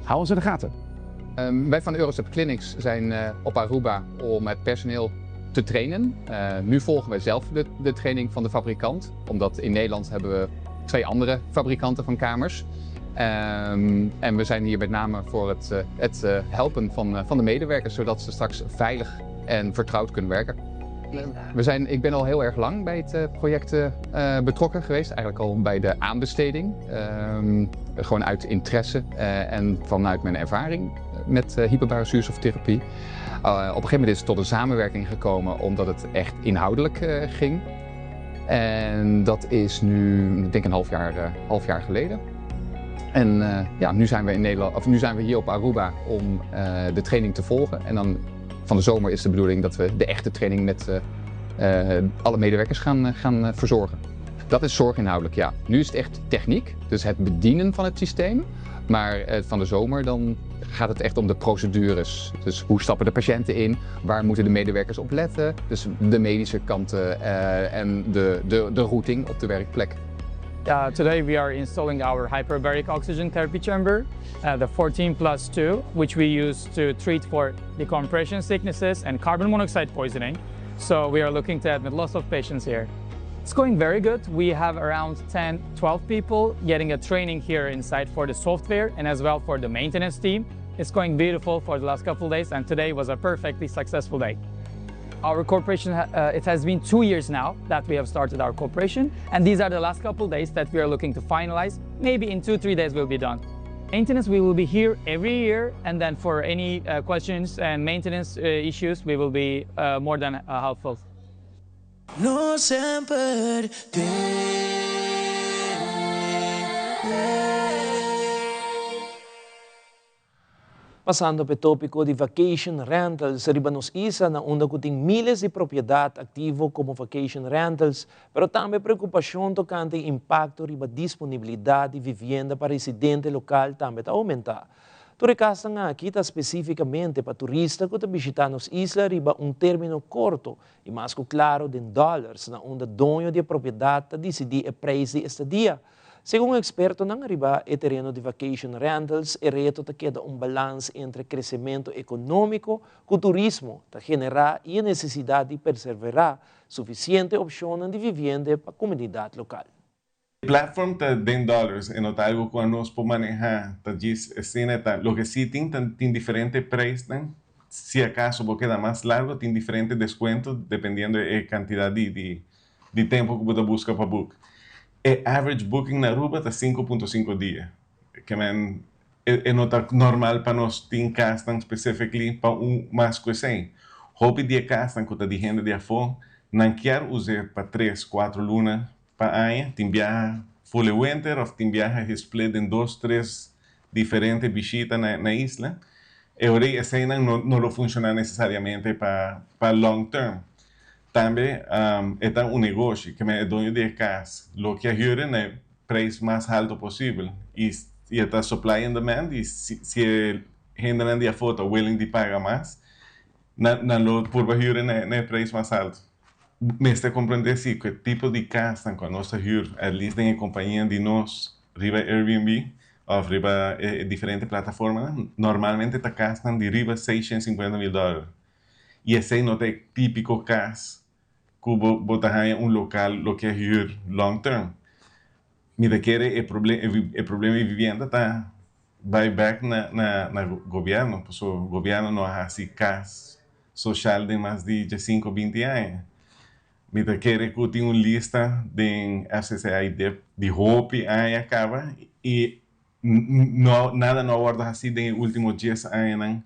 Hou ons in de gaten. Wij van Eurostep Clinics zijn op Aruba om het personeel te trainen. Nu volgen wij zelf de training van de fabrikant, omdat in Nederland hebben we 2 andere fabrikanten van kamers. En we zijn hier met name voor het helpen van de medewerkers, zodat ze straks veilig en vertrouwd kunnen werken. Ik ben al heel erg lang bij het project betrokken geweest, eigenlijk al bij de aanbesteding. Gewoon uit interesse en vanuit mijn ervaring met hyperbare zuurstoftherapie. Op een gegeven moment is het tot een samenwerking gekomen omdat het echt inhoudelijk ging. En dat is nu, ik denk een half jaar geleden. En ja, nu zijn we in Nederland, of nu zijn we hier op Aruba om de training te volgen. En dan van de zomer is de bedoeling dat we de echte training met alle medewerkers gaan verzorgen. Dat is zorginhoudelijk, ja. Nu is het echt techniek, dus het bedienen van het systeem. Maar van de zomer dan gaat het echt om de procedures. Dus hoe stappen de patiënten in, waar moeten de medewerkers op letten. Dus de medische kanten en de routing op de werkplek. Today we are installing our hyperbaric oxygen therapy chamber, the 14 plus 2, which we use to treat for decompression sicknesses and carbon monoxide poisoning. So we are looking to admit lots of patients here. It's going very good. We have around 10, 12 people getting a training here inside for the software and as well for the maintenance team. It's going beautiful for the last couple of days, and today was a perfectly successful day. Our corporation, it has been 2 years now that we have started our corporation, and these are the last couple of days that we are looking to finalize. Maybe in 2-3 days we'll be done. Maintenance, we will be here every year, and then for any questions and maintenance issues, we will be more than helpful. No semper te. Pasando pa e topico di vacation rentals, riba nos isla na unda cu tin miles di propiedad activo como vacation rentals, pero tambe preocupacion tocante impacto riba disponibilidad di vivienda pa residente local tambe ta aumenta. Tur e casnan aki ta specificamente pa turista cu ta bishita nos isla riba un termino corto y mas cu claro den dollars na unda doño di propiedad ta dicidi e prijs di estadia. Segun expertonan riba e tereno di vacation rentals, e reto ta keda un balans entre crecemento economico cu turismo ta genera y e necesidad di preserva suficiente opcion di vivienda pa e comunidad local. Platform ta den dollars y no ta algo cu nos por maneha, ta djis asina ta. Loke si tin, tin diferente prijs, si acaso bo keda mas largo, tin diferente descuento dependiendo e cantidad di tempo cu bo ta busca pa book. E average booking na Aruba ta 5.5 dia. Kiermen, e no ta normal pa nos tin cas specifically pa un mas cu 100. Hopi di e cas cu ta di hende di afo, nan kier usa pa 3, 4 luna pa aña, tin biaha full winter of tin biaha split den 2, 3 diferente bishita na isla. E ora esey no lo funciona necesariamente pa long term. Tambe ta un negoshi kiermen e doño di cas lo kier huur na prijs mas halto posibel y ta supply and demand y si e hende di afo ta willing di paga mas, nan lo purba huur na prijs mas halto. Mester comprende si cu tipo di cas cu nos ta huur, at least den compania di nos riba Airbnb. òf riba e diferente plataformanan, normalmente ta kasnan di riba 650 mil dòler. I esei no ta e típiko kas ku bo bo ta haña un lokal lo ke hür long term. Mi ta kere e proble e problema di vivienda ta bai bek na na na gobièrnu, pasobra gobièrnu no a hasi kas soshal den mas di diesinko binti aña. Mi ta kere ku tin un lista den FCCA i dip di hopi aña kaba i no nada no a wòrdu hasí den e último dies añanan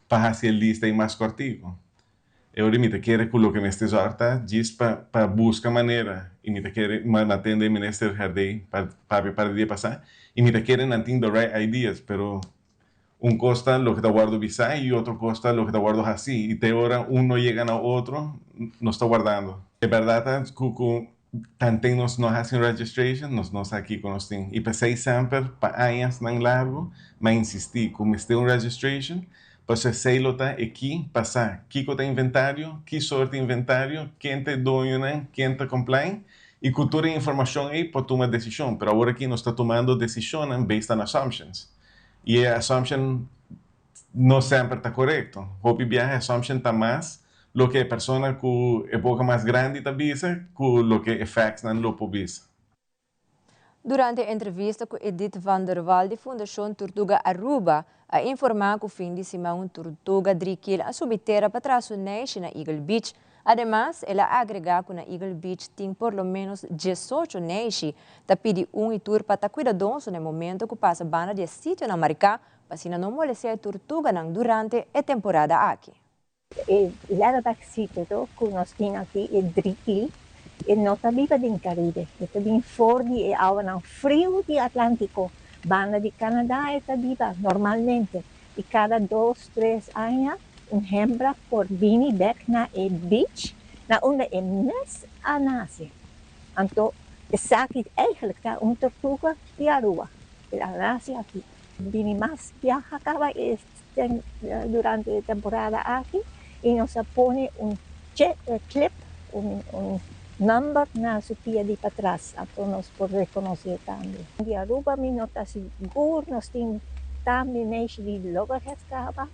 pa hasi e lista ei mas kòrtiku. E ora mi ta kere ku loke mester zòrg ta djis pa pa buska manera i mi ta kere mi a tende e minister Herdé pa papia par di dia pasá i mi ta kere nan tin the right ideas pero Un kos ta loke ta wòrdu bisá i otro kos ta loke ta wòrdu hasí. I te ora un no yega na otro, nos ta wardando. E bèrdat ta ku ku tanten nos no hasi un registration, nos no sa kiko nos tin. I p'esei semper pa añasnan largu mi a insistí ku mester un registration, pasobra esei lo ta e ki pa sa kiko ta inventario, ki sort di inventario, ken ta e doñonan, ken ta comply, i ku tur e informashon ei por tuma desishon. Pero awor aki nos ta tumando desishonnan based on assumptions. I e assumption no semper ta korekto. Hopi biaha e assumption ta mas loke e persona ku e boka mas grandi ta bisa ku loke e factsnan lo por bisa. Durante e entrevista ku Edith van der Wal di Fundashon Turtuga Aruba a informá ku fin di siman un turtuga drikiel a subi tera pa traha su neishi na Eagle Beach. Ademas, el a agregá ku na Eagle Beach tin por lo ménos diesocho neishi ta pidi un i tur pa ta kuidadoso na e momento ku pasa banda di e sitionan marká pa asina no molestiá e turtuganan durante e temporada aki. E leatherback sea turtle ku nos tin aki, e drikiel, e no ta biba den Karibe. E ta bin for di e awanan friu di Atlántiko. Banda di Kanadá e ta biba normalmente. I kada dos, tres aña Un hembra por bini bek na e beach na unda e mes a nase. Anto esaki eigenlijk ta un tortuga di Aruba. El a nase aki. Bini mas biaha caba e durante e temporada aki y nos a pone un clip, un number na su pia di patras anto nos por reconoce tambe. Di Aruba mi no ta sigur, nos tin tambe meisje di Loggerheads caba.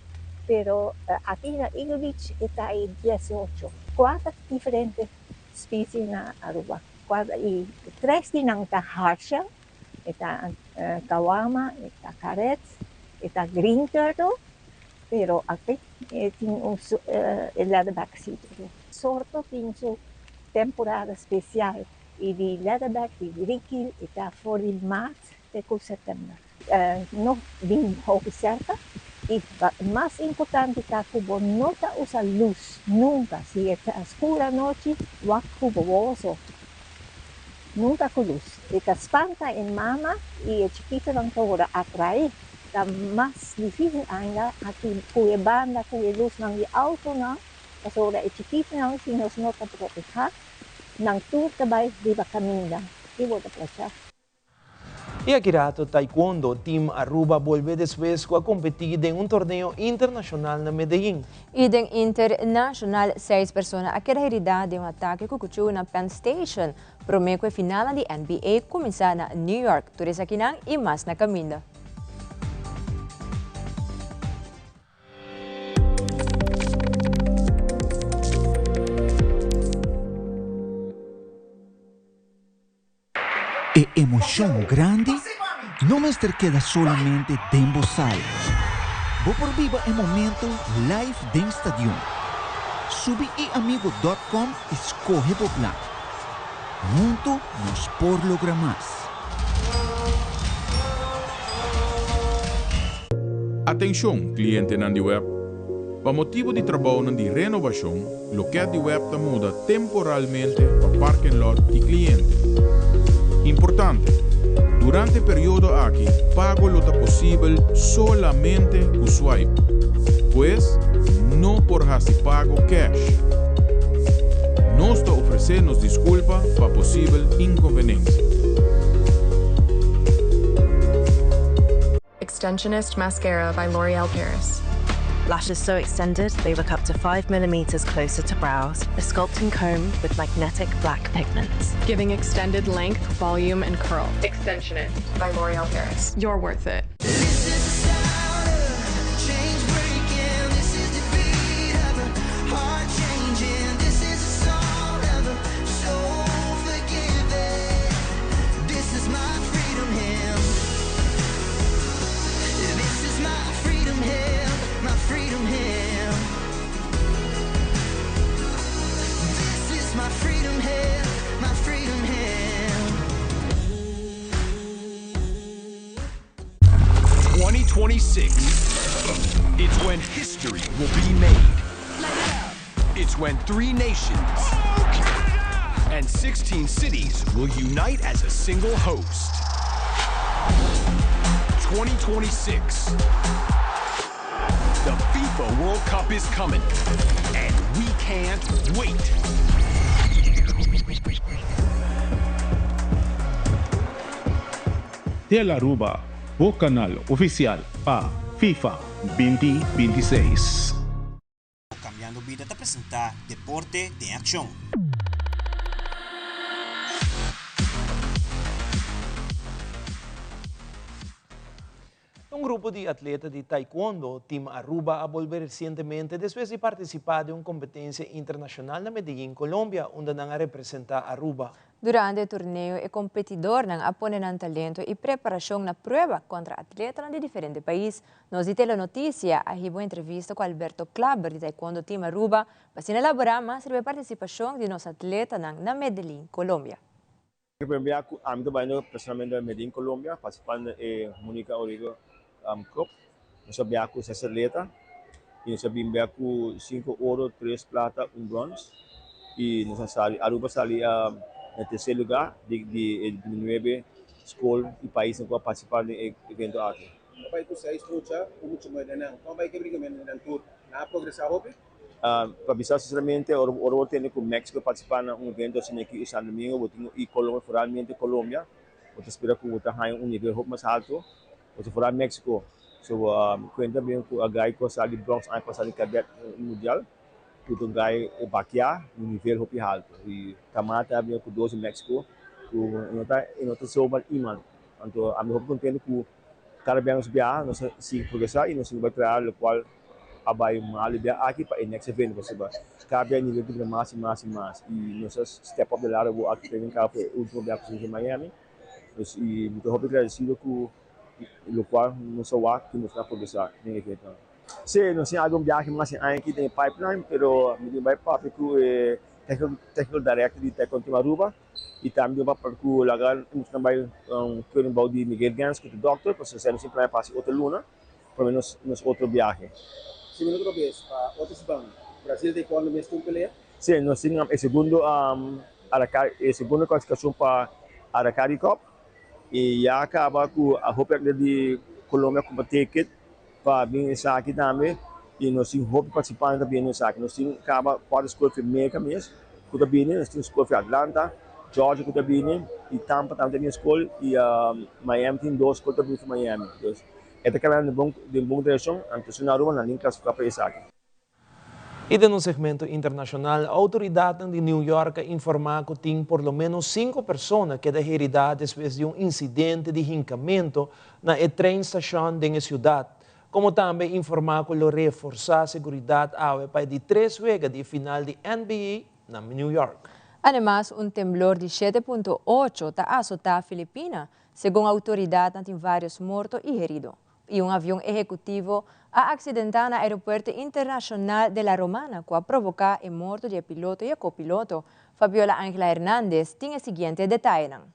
Pero aki na Eagle Beach e ta e diesocho. Kuater diferente specie na Aruba. Kuater y tres di nan ta hardshell, e ta kawama, e ta karet, e ta green turtle, pero aki e tin un e leatherback sea turtle. Sorto tin su temporada special y di leatherback di grikil e ta for di maart te cu september. No bin hopi serka y mas importante ta cu bo no ta usa luz nunca, si e ta scur anochi wak cu bo wowo so, nunca cu luz, e ta spanta e mama y e chikitonan ta worde atrae, ta mas dificil ainda aki cu e banda cu e luznan di autonan, pasobra e chikitonan si nos no ta proteha nan tur ta bay riba caminda y bo ta placha. Y aki rato Taekwondo Team Aruba bolbe despues cu a competi den un torneo internacional na Medellin. Y den internacional seis persona a keda herida den un atake cu cuchiu na Penn Station prome cu e finalnan di NBA cuminsa na New York. Tur esakinan y mas na caminda. E emocion grandi no mester keda solamente den bo sala. Bo por biba e momento live den stadion. Subi iamigo dot com y scoge bo plan. Hunto nos por logra mas. Atencion, clientenan di web! Pa motibo di trabounan di renovacion, loket di web ta muda temporalmente pa parking lot di cliente. Importante, Durante e periodo aki pago lo ta posibel solamente cu swipe. Pues, no por haci pago cash. Nos ta ofrece nos disculpa pa posibel inconvenencia. Extensionist Mascara by L'Oreal Paris. Lashes so extended they look up to 5 millimeters closer to brows. A sculpting comb with magnetic black pigments. Giving extended length, volume, and curl. Extension It by L'Oreal Paris. You're worth it. 2026. It's when history will be made. It's when three nations and 16 cities will unite as a single host. 2026. The FIFA World Cup is coming, and we can't wait. Tele Aruba, bo canal oficial pa FIFA 2026. Cambiando Bida ta presenta Deporte den Accion. Un grupo di atleta di taekwondo, Team Aruba, a bolbe recientemente despues di participa den un competencia internacional na Medellin, Colombia, unda nan a representa Aruba. Durante e torneo e competidornan a pone nan talento y preparacion na prueba contra atletanan di diferente pais. Nos di Telenoticia a hiba un entrevista cu Alberto Klaber di Taekwondo Team Aruba pa asina elabora mas riba e participacion di nos atletanan na Medellin, Colombia. E primer biaha cu ami ta bayendo personalmente na Medellin, Colombia, participando na e Monica Origo Cup. Nos a biaha cu ses atleta y nos a bin bek cu cinco oro, tres plata, un brons. Y nos a sali, Aruba a sali na tercer lugar di di e nuebe scol y paisnan cu a participa den e evento aki. A bai cu seis mucha, un mucha muhe den nan. Con a bai ke bringamento den nan tur? Nan a progresa hopi? Pa bisa sinceramente, ora ora bo tende cu Mexico a participa na un evento asina aki y San Domingo bo tin y Colombia, foralmente Colombia, bo ta spera cu bo ta haya un nivel hopi mas alto. Bo ta foral Mexico, so cuenta bien cu a guy cu a sali bronx aña pasa di cadet mundial, cu ta un guy bakia un nivel hopi halto. Y Kamata a bini cu dos di Mexico cu e no ta e no ta zomaar iemand. Anto ami hopi contento cu cada bia nos biaha nos a sigui progresa y nos a sigui traha locual a bay malo bia aki pa e next evento pasobra cada bia e nivel ta bira mas y mas y mas y nos a step up de ladder awor aki training camp e ultimo bia cu nos a Miami. Pues y mi ta hopi agradecido cu locual nos a wak cu nos a progresa den e evento. Si, nos tin algun biahe mas e aña aki den e pipeline, pero mi tin bai papia cu e technical director di Taekwondo Team Aruba y tambe mi tin bai papia cu laga nos ta bai keuring bou di Miguel Gens cu ta doctor, pasobra esei nos tin plania pa haci otro luna, prome nos nos otro biahe. Si mi no ta robes, pa otro siman Brasil Taekwondo mes tin un pelea? Si, nos tin e segundo e segundo cualificacion pa Aracari Cup y ya caba cu a hopi atleta di Colombia cumpra ticket pa bin esaki tambe y nos tin hopi participante ta bini esaki. Nos tin caba cuatro school fi Merca mes cu ta bini, nos tin school fi Atlanta, Georgia cu ta bini y Tampa tambe ta bini school y Miami tin dos school ta bini fi Miami. Dus e ta caminando den bon direccion, anto si na Aruba nan tin clasifica pa esaki. I den un segmento internashonal, outoridatnan di New York a informá ku tin por lo ménos sinku persona keda heridá despues di un insidente di hinkamentu na e treinstashon den e siudat, komo tambe informá ku lo reforsá seguridat awe pa e di tres wega di e final di NBA na New York. Ademas, un temblor di 7.8 ta asotá Filipina, segun outoridatnan tin vários morto i herido. Y un avion ehecutivo a accidenta na Aeropuerto Internacional de La Romana cu a provoca e morto di e piloto y e copiloto. Fabiola Angela Hernandez tin e siguiente detayenan.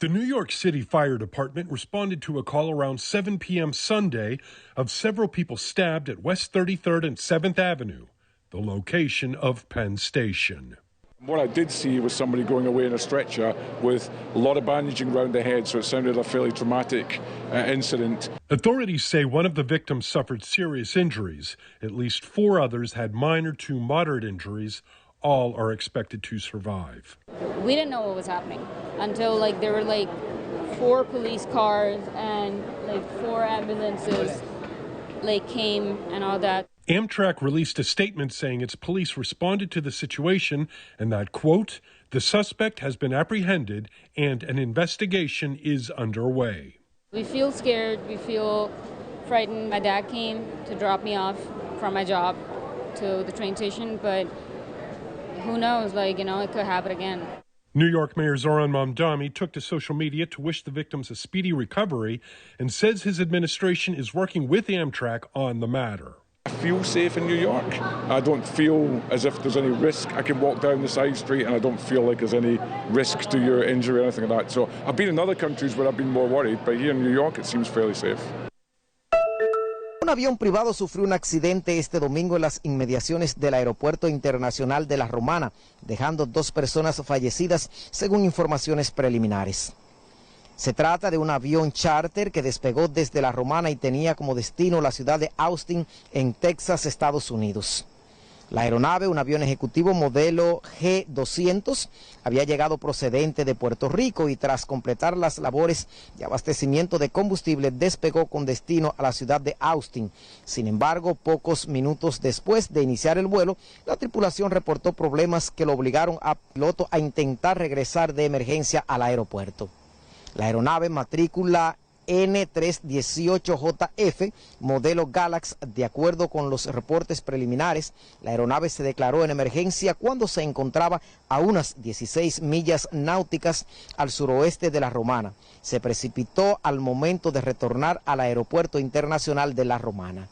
The New York City Fire Department responded to a call around 7 p.m. Sunday of several people stabbed at West 33rd and 7th Avenue, the location of Penn Station. What I did see was somebody going away in a stretcher with a lot of bandaging round the head, so it sounded a fairly traumatic uh, incident. Authorities say one of the victims suffered serious injuries. At least four others had minor to moderate injuries. All are expected to survive. We didn't know what was happening until like there were like four police cars and like four ambulances like came and all that. Amtrak released a statement saying its police responded to the situation and that, quote, the suspect has been apprehended and an investigation is underway. We feel scared, we feel frightened. My dad came to drop me off from my job to the train station, but who knows, like, you know, it could happen again. New York Mayor Zohran Mamdani took to social media to wish the victims a speedy recovery and says his administration is working with Amtrak on the matter. I feel safe in New York. I don't feel as if there's any risk. I can walk down the side street and I don't feel like there's any risk to your injury or anything like that. So I've been in other countries where I've been more worried, but here in New York it seems fairly safe. Un avión privado sufrió un accidente este domingo en las inmediaciones del Aeropuerto Internacional de La Romana, dejando dos personas fallecidas según informaciones preliminares. Se trata de un avión charter que despegó desde La Romana y tenía como destino la ciudad de Austin, en Texas, Estados Unidos. La aeronave, un avión ejecutivo modelo G200, había llegado procedente de Puerto Rico y tras completar las labores de abastecimiento de combustible despegó con destino a la ciudad de Austin. Sin embargo, pocos minutos después de iniciar el vuelo, la tripulación reportó problemas que lo obligaron al piloto a intentar regresar de emergencia al aeropuerto. La aeronave matrícula N318JF, modelo Galax, de acuerdo con los reportes preliminares, la aeronave se declaró en emergencia cuando se encontraba a unas 16 millas náuticas al suroeste de La Romana. Se precipitó al momento de retornar al Aeropuerto Internacional de La Romana.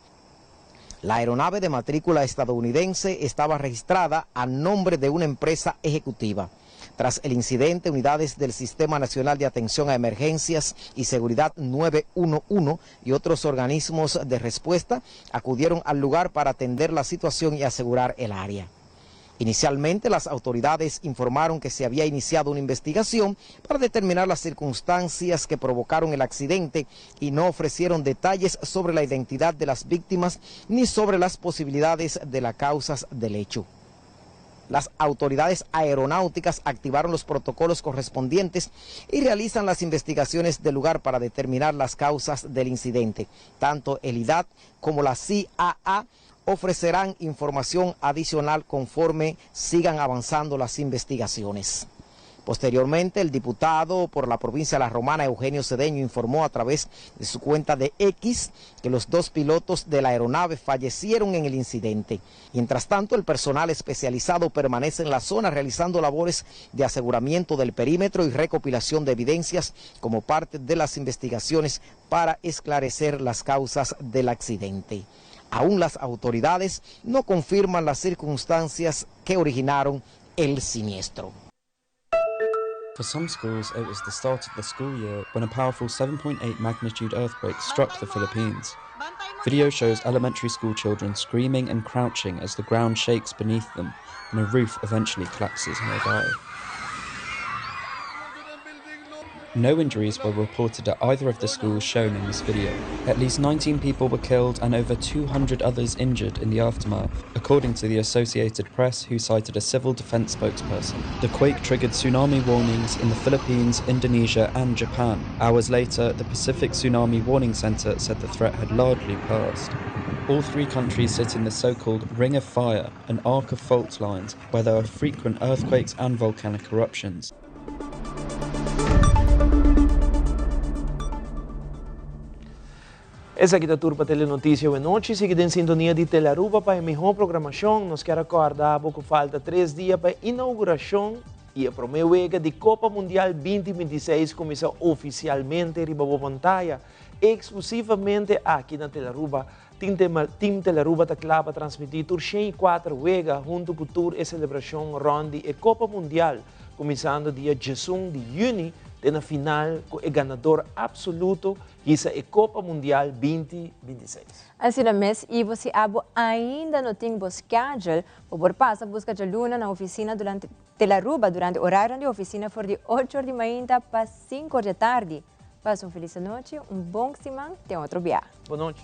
La aeronave de matrícula estadounidense estaba registrada a nombre de una empresa ejecutiva. Tras el incidente, unidades del Sistema Nacional de Atención a Emergencias y Seguridad 911 y otros organismos de respuesta acudieron al lugar para atender la situación y asegurar el área. Inicialmente, las autoridades informaron que se había iniciado una investigación para determinar las circunstancias que provocaron el accidente y no ofrecieron detalles sobre la identidad de las víctimas ni sobre las posibilidades de las causas del hecho. Las autoridades aeronáuticas activaron los protocolos correspondientes y realizan las investigaciones del lugar para determinar las causas del incidente. Tanto el IDAT como la CAA ofrecerán información adicional conforme sigan avanzando las investigaciones. Posteriormente, el diputado por la provincia de La Romana, Eugenio Cedeño, informó a través de su cuenta de X que los dos pilotos de la aeronave fallecieron en el incidente. Mientras tanto, el personal especializado permanece en la zona realizando labores de aseguramiento del perímetro y recopilación de evidencias como parte de las investigaciones para esclarecer las causas del accidente. Aún las autoridades no confirman las circunstancias que originaron el siniestro. For some schools, it was the start of the school year when a powerful 7.8 magnitude earthquake struck the Philippines. Video shows elementary school children screaming and crouching as the ground shakes beneath them and a roof eventually collapses nearby. No injuries were reported at either of the schools shown in this video. At least 19 people were killed and over 200 others injured in the aftermath, according to the Associated Press, who cited a civil defense spokesperson. The quake triggered tsunami warnings in the Philippines, Indonesia, and Japan. Hours later, the Pacific Tsunami Warning Center said the threat had largely passed. All three countries sit in the so called Ring of Fire, an arc of fault lines where there are frequent earthquakes and volcanic eruptions. Esaki ta tur pa Telenoticia Wenochi. Sigui den sintonia di Telearuba pa e miho programacion. Nos kier a corda bo cu falta tres dia pa e inauguracion y e prome wega di Copa Mundial 2026 cuminsa oficialmente riba bo pantaya, exclusivamente aki na Telearuba. Team Telearuba ta cla pa transmiti tur 104 wega hunto cu tur e celebracion rond di e Copa Mundial, cuminsando dia 11 di juni. Te na final ku e ganador absoluto hisa e Kopa Mundial 2026. Asina mes, Ivo, si abo ainda no tin bo schedule, bo por pasa busca djaluna na oficina durante Telaruba durante horarionan di oficina for di ocho or di mainta pa cinco or di atardi. Pasa un feliz anochi, un bon siman, te otro bia. Bon nochi.